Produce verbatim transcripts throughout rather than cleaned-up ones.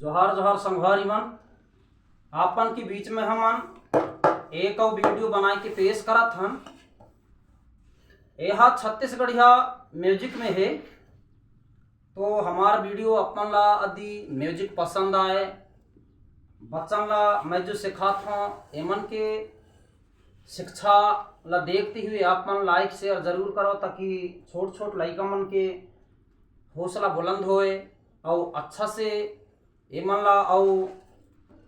जोहार जोहार संगवारी मन, आपन के बीच में हमन एक अउ वीडियो बनाए के पेश करत हन। एहा छत्तीसगढ़िया म्यूजिक में हे, तो हमार वीडियो अपन ला यदि म्यूजिक पसंद आए, बच्चन ला मैं जो सिखात हूँ, एमन के शिक्षा ला देखते हुए आप मन लाइक शेयर जरूर करो, ताकि छोट छोट लइका मन के हौसला बुलंद होए अउ अच्छा से एमन ला अउ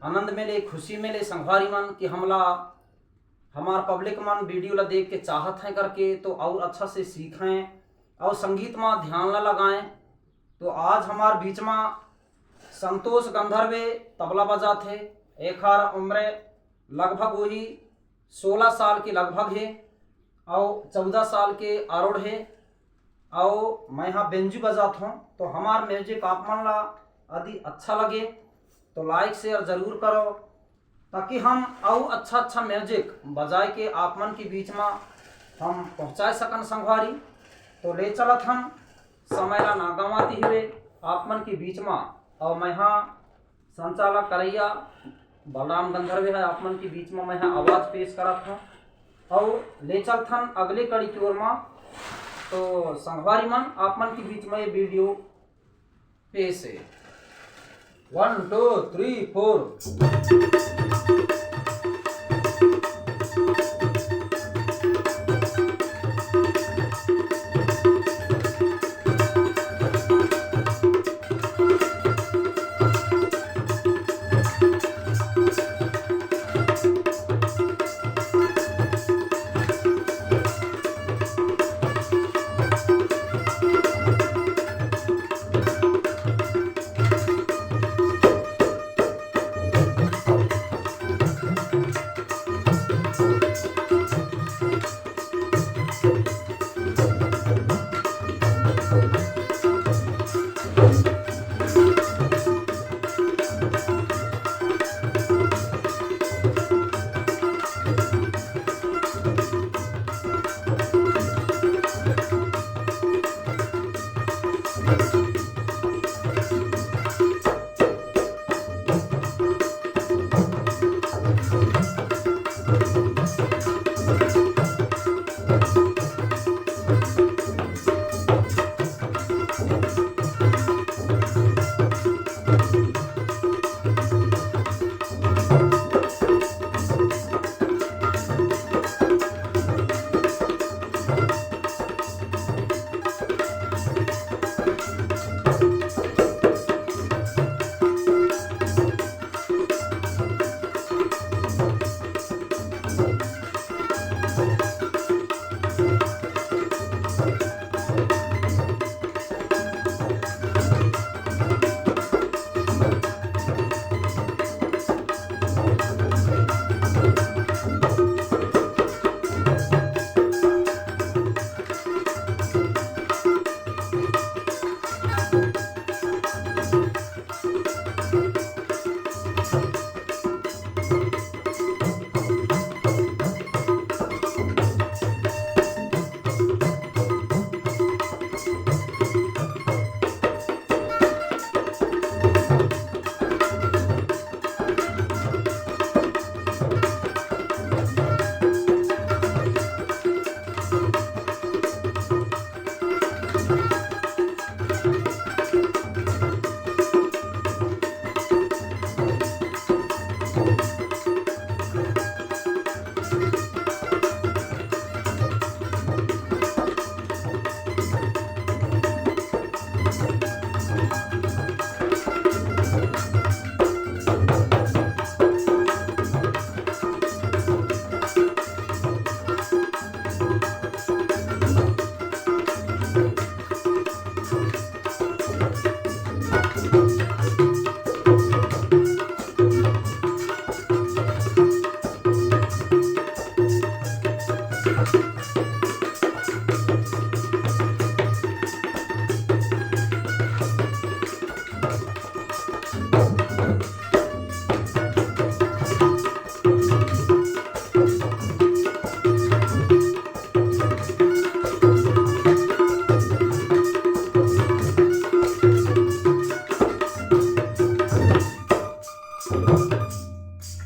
आनंद मिले, खुशी मिले संगवारी मन कि हमला हमार पब्लिक मन वीडियो ला देख के चाहत हैं करके, तो और अच्छा से सीखें और संगीत मा ध्यान ला लगाएं। तो आज हमार बीच मा संतोष गंधर्वे तबला बजात हे। एखर उम्र लगभग वही सोलह साल के लगभग हे अउ चौदह साल के आरोड़ हे। अउ मैं हा बेंजू बजात हूँ। तो हमार म्यूजिक आप मन ला यदि अच्छा लगे तो लाइक शेयर जरूर करो, ताकि हम अउ अच्छा अच्छा म्यूजिक बजाए के आप मन के बीच मा हम पहुँचाए सकन संगवारी। तो ले चलत हम समय ला ना गंवाते हुए आप मन के बीच मा, अउ मैं हा संचालक करैया बलराम गंधर्वे है, आप मन के बीच मा मैं हा आवाज पेश करत हूँ। अउ ले चलथन अगले कड़ी की ओर मा। तो संगवारी मन, आप मन के बीच मा ये वीडियो पेश है। One, two, three, four।